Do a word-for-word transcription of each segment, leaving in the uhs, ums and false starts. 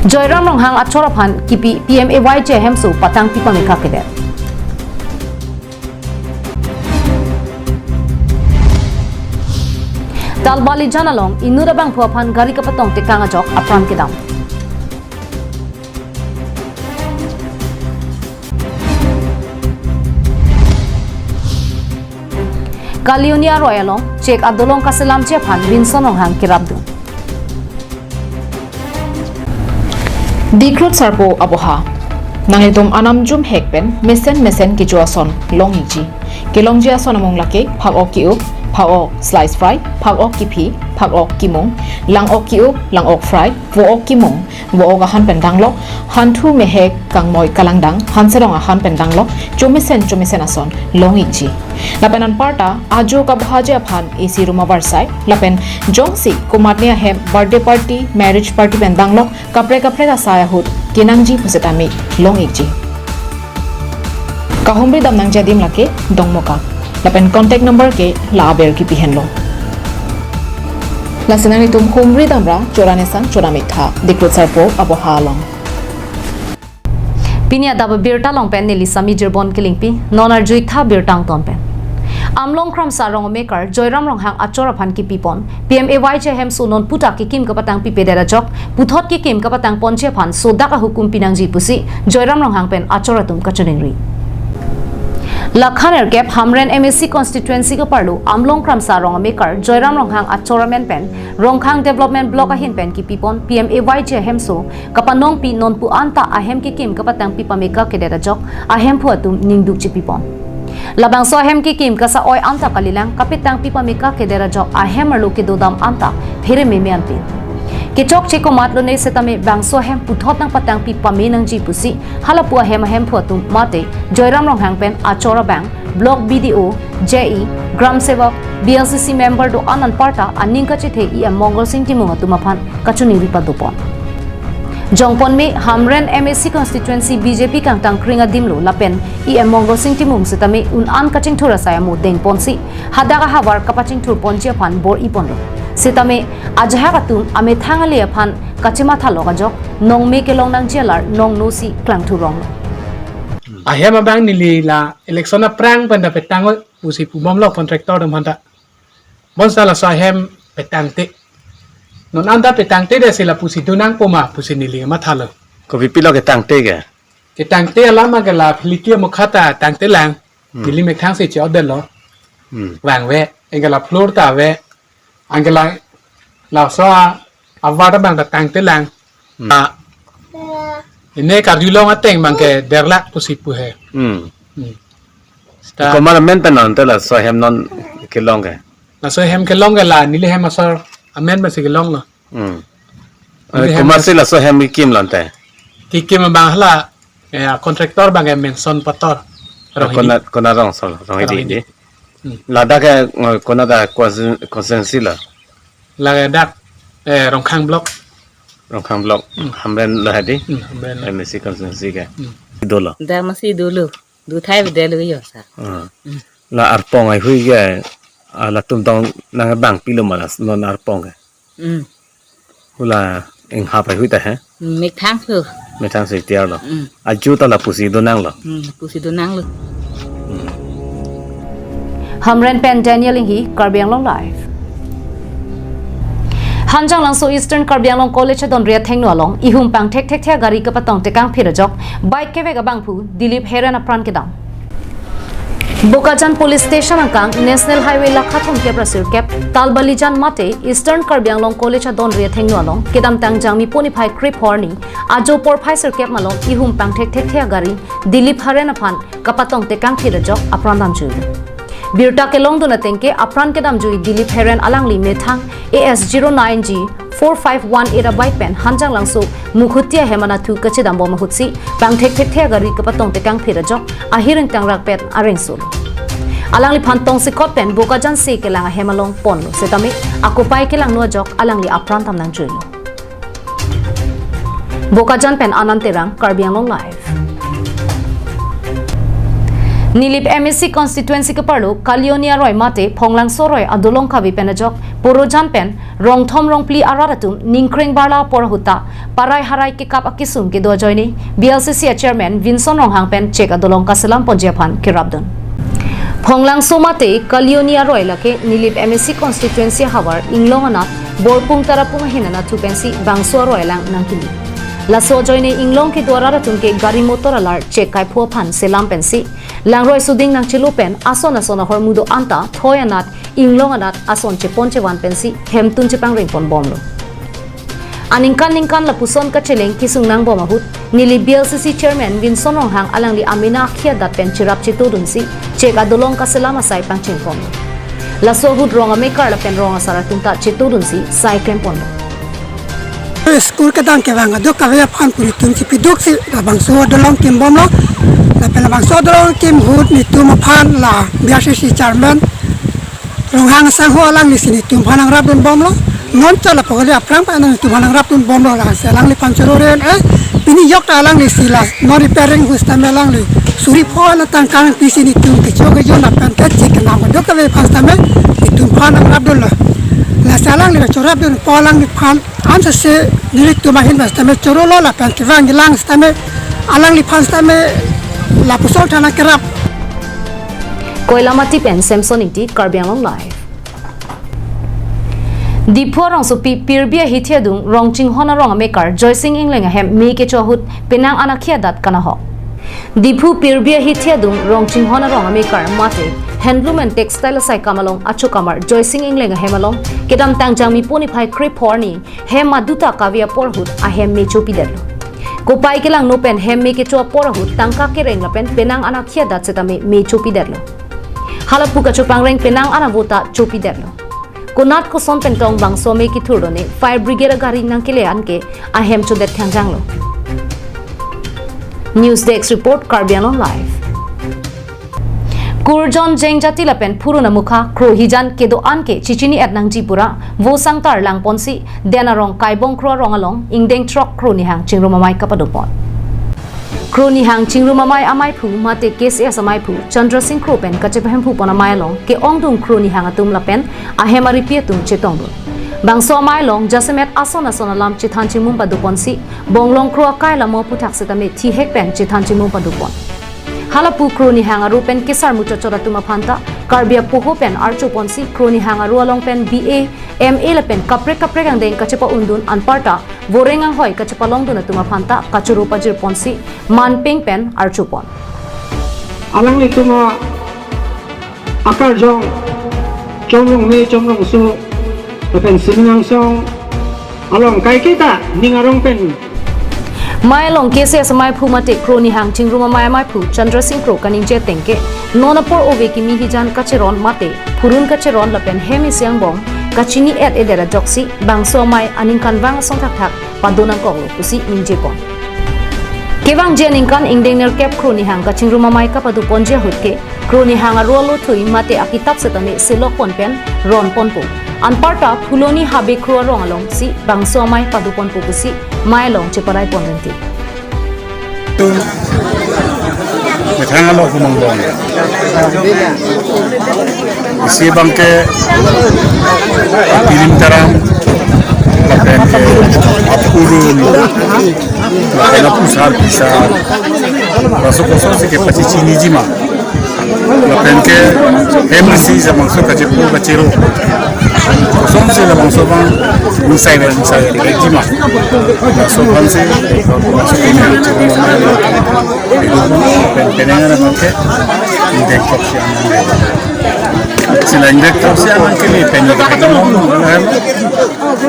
Joyram Ronghang achor aphan kipi P M A Y G ahemso patangpi pame kakedet. Talbalijan along inut abangphu aphan gari kapatong tekang ajok apran kedam. Kalioni aroi along chek adolong kaselamji aphan Binson Ronghang kerapdun. Dikhrut sarpo aboha. Nanglitum anam jumhek pen mesen mesen kecho ason long-ikji. Kelongji ason amung lake phak-ok ki-up, phak-ok slice fry, phak-ok kiphi, phak-ok kimung, lang-ok ki-up, lang-ok fry, vo-ok kimung, vo-ok ahan pen danglok, hanthu mehek kangmoi kalangdang, hanserong ahan pen danglok, chomesen chomesen ason long-ikji. Lapen anparta ajo kabohaji aphan A C room avarsai, lapen jongsi komatne ahem birthday party, marriage party pen danglok, kaprek kaprek asai ahut kenangji pusitame long-ikji. Kahumri dam nangji adim lake Dongmukak. Lapen contact number ke la aber kipi henlo. Lasi nanglitum humri damra chorane sang chora mitha, Dikhrut sarpo aboha along. Pini adap abirta along pen neli Sami Jirbon kelingpi, non arjuitha birta angton pen. Amlong Kramsa arong amekar Joyram Ronghang achor aphan kipipon P M A Y G ahemso nonputa kekim kapatangpipedet ajok, puthot kekim kapatangponji aphan sodak ahukum pinangji pusi Joyram Ronghang pen achor atum kachiningri. Lakhan erkep Hamren M A C constituency keparlo Amlong Kramsa arong amekar Joyram Ronghang achor amen pen Rongkhang Development Block ahin pen kipipon P M A Y G ahemso kapanongpi nonpu anta ahem kekim kapatangpi pame kakedet ajok ahemphu atum ningduk chipipon. Labangso ahem kekim kasa-oi anta kalilang kapatangpi pame kakedet ajok ahem arlo kedodam anta phere meme anpin. Kechokche komat lone setame bangso ahem puthot nangpatangpi pame nangji pusi halapu ahem ahemphu atum mate Joyram Ronghang pen achor abang, Block B D O, J E, Gram Sevak, B L C C member do-an anparta aning kachethe E M Mongol Sing Timung atum aphan kachiningri padopon. Jongponme Hamren M A C constituency B J P kangtang kring adimlo lapen E M Mongol Sing Timung setame un-an kachingthur asai amo dengponsi hadak ahavar kapachingthurponji aphan bor-iponlo. Setame ajahak atum amethang ale aphan kachimathalok ajok nongme kelong nangji alar nongnosi klangthuronglo. Ahem abang neli la election aphrang pen ta petang pusi pubomlo contractor atum aphanta. Bonta laso ahem petangte. Non anta petangtedetsi la pusi donangpo ma pusi neli mathalo. Kopi pilo ketangte ke? Ketangte alam ke la philiki mukha ta tangtelang. Hmm. Neli methangsi che-otdetlo. Hmm. Vangve, anke la floor ta ave. Anke la laso a, avar abang ta tangtelang. Hmm. Ah, ine karjulong ateng abangke der lakh pusi pu he. Hmm. Hmm. Seta komat amen pen non te laso ahem non kelong ke? Laso ahem kelong ke la neli hem asor amen pensi kelonglo. Hmm. Neli hem komatsi laso ahem kekimlo ante? Kekim abang hala, eh, contractor abangke Menson Pator. Ah, Rohini. Kona, kona rong sol, Rohini. Rohini. Hmm. Ladak ke, eh, kona ta constituen-, constituency lo? Ladak, eh, Rongkhang Block. Rongkhang Block. Hmm. Hamren lo hadi? Hmm, Hamren lo. M A C constituency ke. Hmm. Dolo. Dak masi dolo. Dothai bedelo yo sa. Ah. Hmm. La arpong ai hui ke, ah, latum dong nang bang pilo ma la non arpong ke. Hmm. Hula inghap ai hui ta he? Methang so. Methang so tiarlo. Hmm. Ajo ta la pusi donanglo. Hmm, pusi donanglo. Hmm. Hamren pen Daniel Inghi, Karbi Anglong Live. Hanjanglangso Eastern Karbi Anglong College adonri athengno along ihum pangthekthekthe agari kapatong tekangphit ajok bike kevek abangphu Dilip Heren apran kedam. Bokajan Police Station angkang National Highway lakha thomkep ra sirkep, Talbalijan mate Eastern Karbi Anglong College adonri athengno along kedamtang Jangmi pon niphai krepho arni ajo porphai sirkep malom ihum pangthekthekthe agari Dilip Heren aphan kapatong tekangphit ajok apran damjui. Birta kelongdun atengke apran kedamjui Dilip Heren alangli methang A S zero nine G four five one eight abike pen Hanjanglangso Mukhuti ahem anatthu kachedambom ahutsi pangthekthekthe agari kapatong tekangphit ajok ahir ingtangrakpet arengsolo. Alangliphan tongsekot pen Bokajan se kelang ahem along ponlo setame akopai kelangno ajok alangli apran dam nangjuilo. Bokajan pen Anand Terang, Karbi Anglong Live. Nilip M A C constituency keparlo Kalioni aroi mate Phonglangso aroi adolong kave pen ajok Porojan pen rongthom rongphli arat atum ningkreng barla apor ahut ta parai harai kekap akesung kedo ajoine B L C C a chairman Vinson Ronghang pen chek adolong kaselam ponji aphan kerapdun. Phonglangso mate Kalioni aroi lake Nilip M A C constituency ahavar Inglong anat Borpung Tarapung ahin anatthu pensi bangso aroi alang nangkili. Laso ajoine Inglong kedo arat atum ke gari motor alar chek kaipho aphan selam pensi langroi suding nangchelo pen ason ason ahormu do-an ta thoi anat Inglong anat ason chepon chevan pensi hemtun chepangreng ponbomlo. Aningkan ningkan lapuson kacheleng kesung nangbom ahut, Nilip B L C C chairman Vinson Ronghang alangli amena akhei adat pen cherap chetodunsi chek adolong kaselam asai pangcheng ponlo. Laso ahut rong amekar lapen rong asar atum ta chetodunsi sai klem ponlo. School kedang kevang aduk kave aphan puri tum chipi duksi labangso adolong kimbomlo. Lapen labangso adolong kim ahut netum aphan la B R C C chairman Ronghang asangho alangli si netum aphan nangrapdunbomlo. Non chot lapu kali aphrang pa netum aphan nangrapdunbomlo, lasi alangliphan choro ren eh pini yok ta alangli si la non repairing ahut sitame alangli suri pho na tangkang pisi netum kecho kejo lapen kechek kenam aduk kave aphan sitame netum aphan nangrapdunlo. Lasi alangli chorapdunpo alangliphan. Ansa se nelitum ahin bas tame chorolo lapen kevang kelang sitame alangliphan sitame lapuson thana kerap. Koilamati pen Samson Ingti, Karbi Anglong Live. Diphu arongsopi Pirbi ahithi adung Rongchinghon arong amekar Joysing Engleng ahem me kecho ahut penang an akhei adat kanahok. Diphu Pirbi ahithi adung Rongchinghon arong amekar mate Handloom and Textile asai kam along achokamar Joysing Engleng ahem along kedamtang Jangmi pon niphai krepho arni hem aduta kave apor ahut ahem me chopidetlo. Kopai kelangno pen hem me kecho apor ahut tangka kereng lapen penang an akhei adat sitame me chopidetlo. Halapu kachopangreng penang an avo ta chopidetlo. Konat koson pen tong bangso me kethur done fire brigade agari nangkele anke ahem chodet thangjanglo. News Desk Report, Karbi Anglong Live. Kurjon Jeng Jati lapen Phurun amukha kro hijan kedo anke chichini et nangji pura vo sangtar langponsi Den arong Kaibong Kro arong along ingdeng throk kro nihang chingrum amei kapadopon. Kro nihang chingrum amei amaiphu mate K C S amaiphu Chandra Singh Kro pen kachepahemphu pon amei along ke-ongdung kro nihang atum lapen ahem aripi atum chetongdun. Bangso amei along jasemet ason ason alam chethan chimum padoponsi Bonglong Kro akai lamo aphuthak sitame thihek pen chethan chimum padopon. Halapu kro nihang aro pen kesar muchotchot atum aphan ta Karbi apoho pen archoponsi kro nihang aro along pen B A, M A lapen kaprek kaprek angdeng kachepa-undun anparta voreng anghoi kachepalongdun atum aphan ta kachoro pajirponsi manpeng pen archopon. Alanglitum akarjong Chomrong me, Chomrong so, lapen Siminang song along kaiketa ning arong pen. Mei along K C S amaiphu mate kro nihang chingrum amei amaiphu Chandra Singh Kro kaningje ateng ke non apor ove kimi hijan kacheron mate phurun kacheron lapen hem isi angbong kachini et edet ajoksi bangso amei aningkanvang asong thakthak padonangkoklo pusi ningjepon. Kevangji aningkan ingdeng nerkep kro nihang kachingrum amei kapadoponji ahut ke kro nihang aro alothui mate akitap setame selokpon pen ronponpo. Anparta Phuloni Habe Kro arong alongsi bangso amei padoponpo pusi mei along chepalaipon renti. Methang alo kumang bong. Isi abangke pilim taram lapen ke apurun lapen apusar pisar. Laso kosonsi kepachechiniji ma. Lapen ke hem isi labangso kachepu kachero. Kosonsi labangso abang insai insai ji ma. Laso abangsi laso abang pen penang abangke ingdeng throk si anang. Si la ingdeng throk si anang ke me pen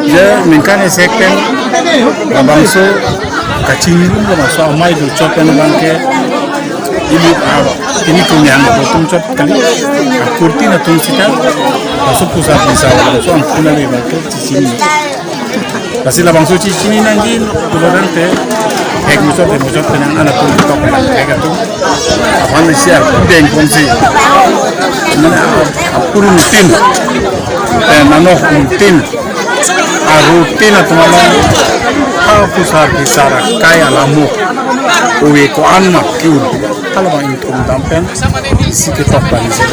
ya ningkan isi pen labangso kachingrum labangso amei dochot pen abangke ili aro ini kro nihang atum chot kali kurti na tum sita laso pusar pisar laso angkuna le abangke chichini. Lasi labangso chichini nangji kuloran te hek muchot te muchot penang anatum tok hek atum. Aphan isi apudeng ponsi. Apurun tin. Pen anok tin. Arutin atum along apusar pisar akai alamo ove ko-an ma kiu. Halabang ingthum dam pen isi ketok bani si.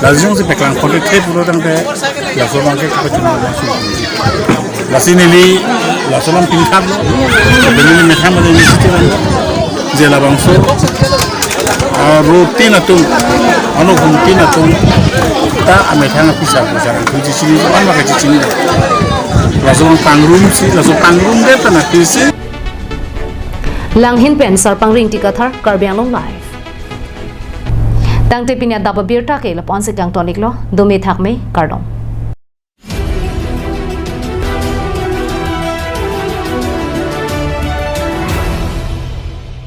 Lasi jongsi paklang kote the pulo tangte, laso abangke kapachunma masuk. Lasi neli laso alam tingkat lo. Sebenarnya methang pada ini siti lo. Je labangso, ah, rutin atum, ano rutin atum ta amethang apisa apisa rang kunci sini, ano kaci sini. Laso abang pangrum si, laso pangrum det ta na kisi. Langhin pen Sarpangri Ingti Kathar, Karbi Anglong Live. Tangte pini adap abirta ke lapu-an si kangton-iklo, dome thakme, kardom.